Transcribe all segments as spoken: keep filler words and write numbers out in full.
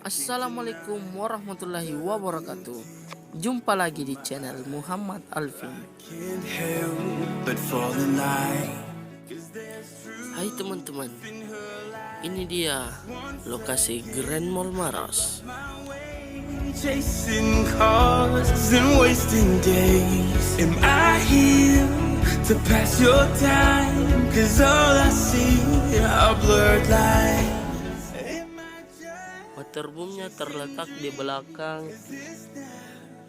Assalamualaikum warahmatullahi wabarakatuh. Jumpa lagi di channel Muhammad Alvin. Hai teman-teman, ini dia lokasi Grand Mall Maros. Chasing cars and wasting days. Am I here to pass your time? 'Cause all I see are blurred lines. Waterboomnya terletak di belakang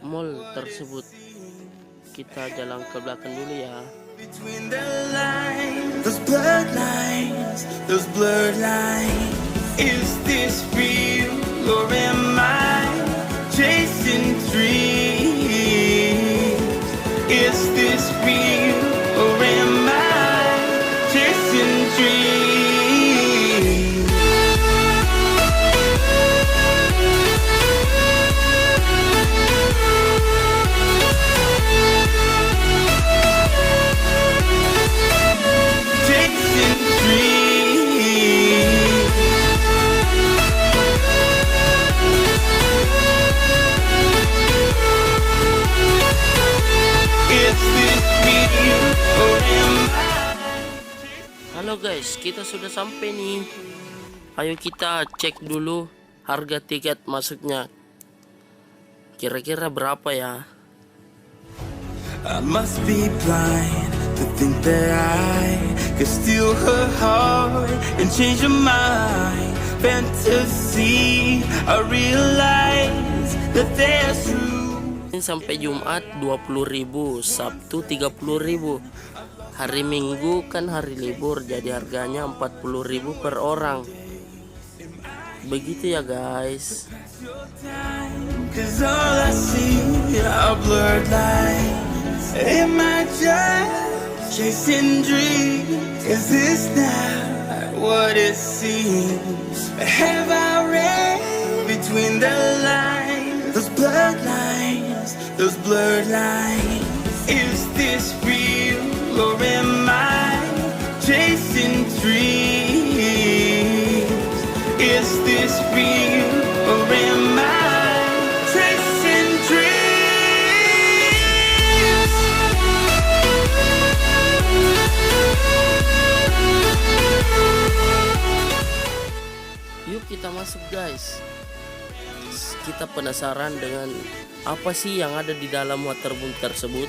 mall tersebut. Kita jalan ke belakang dulu ya. Between the lines, those blurred lines, those blurred lines. Is this real or am I chasing dreams? Is this real or am I chasing dreams? Halo guys, kita sudah sampai nih. Ayo kita cek dulu harga tiket masuknya. Kira-kira berapa ya? I must be blind to think that I could steal her heart and change her mind. Fantasy, I realize that there's room. Senin sampai Jumat dua puluh ribu, Sabtu tiga puluh ribu. Hari Minggu kan hari libur, jadi harganya empat puluh ribu per orang. Begitu ya guys. 'Cause all I see are blurred lines. Am I just chasing dreams? Is this not what it seems? Have I read between the lines? Those blurred lines, those blurred lines. Is this real or am I chasing dreams? Is this real or am I chasing dreams? Yuk kita masuk guys. Kita penasaran dengan apa sih yang ada di dalam waterboom tersebut?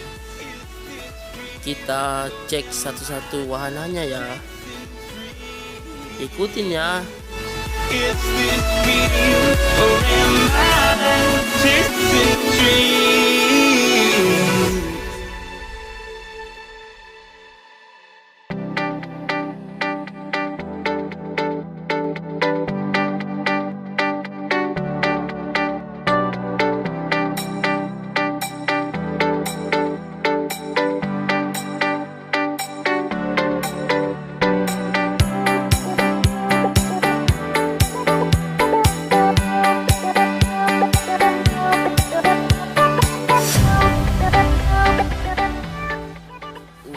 Kita cek satu-satu wahananya ya. Ikutin ya. Is this real or am I chasing dreams?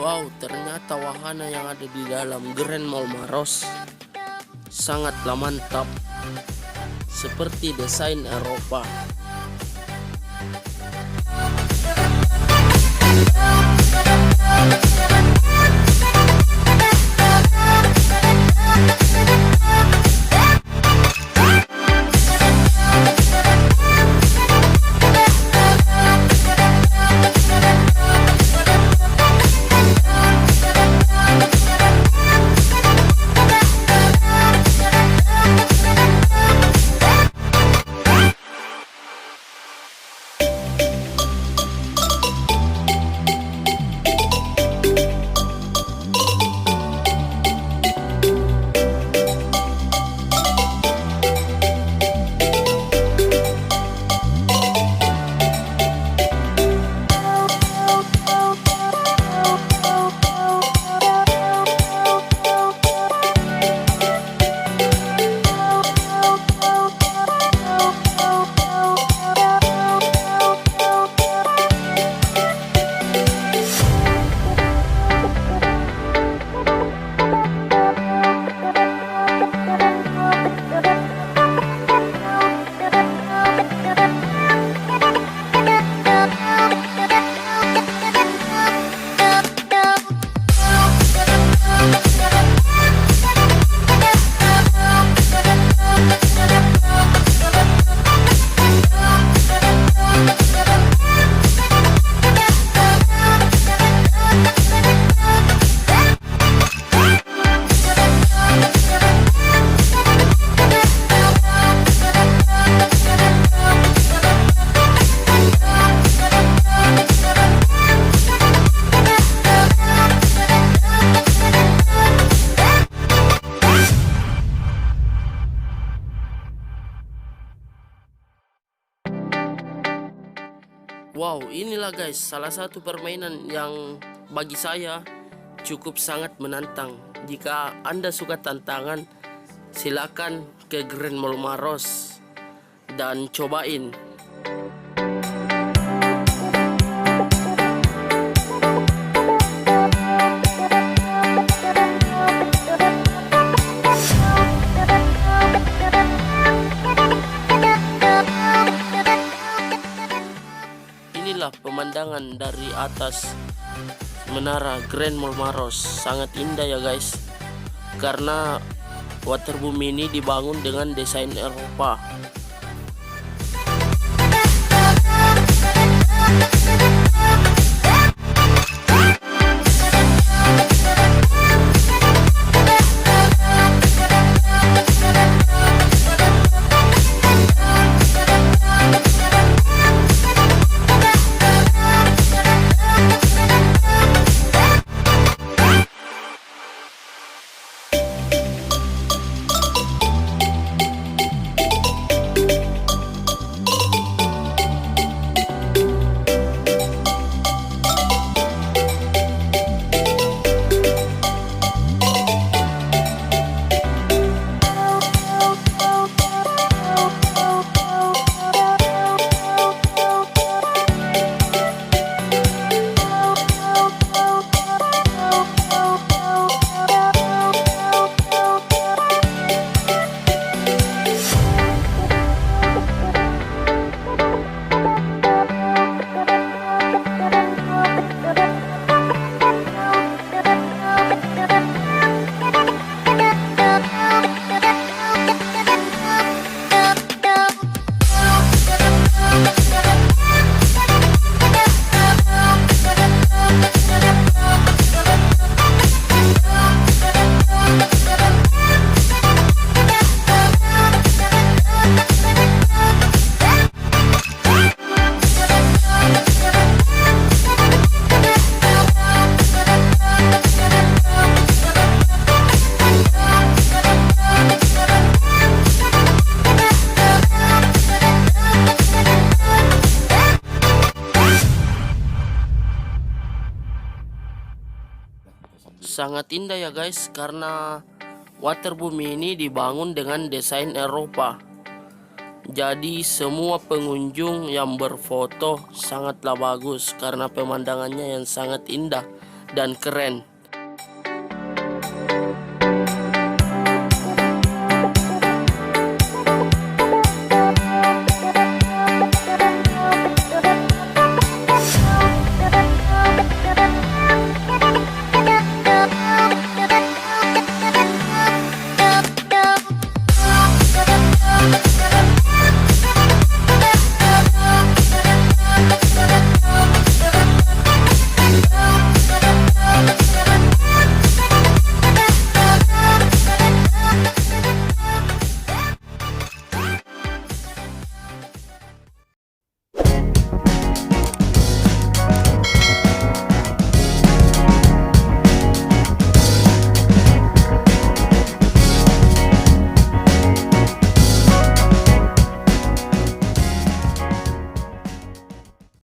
Wow, ternyata wahana yang ada di dalam Grand Mall Maros sangatlah mantap, seperti desain Eropa. Guys, salah satu permainan yang bagi saya cukup sangat menantang. Jika Anda suka tantangan, silakan ke Grand Mall Maros dan cobain. Inilah pemandangan dari atas Menara Grand Mall Maros. Sangat indah ya, guys. Karena waterboom ini dibangun dengan desain Eropa. Sangat indah ya guys, karena waterboom ini dibangun dengan desain Eropa. Jadi semua pengunjung yang berfoto sangatlah bagus karena pemandangannya yang sangat indah dan keren.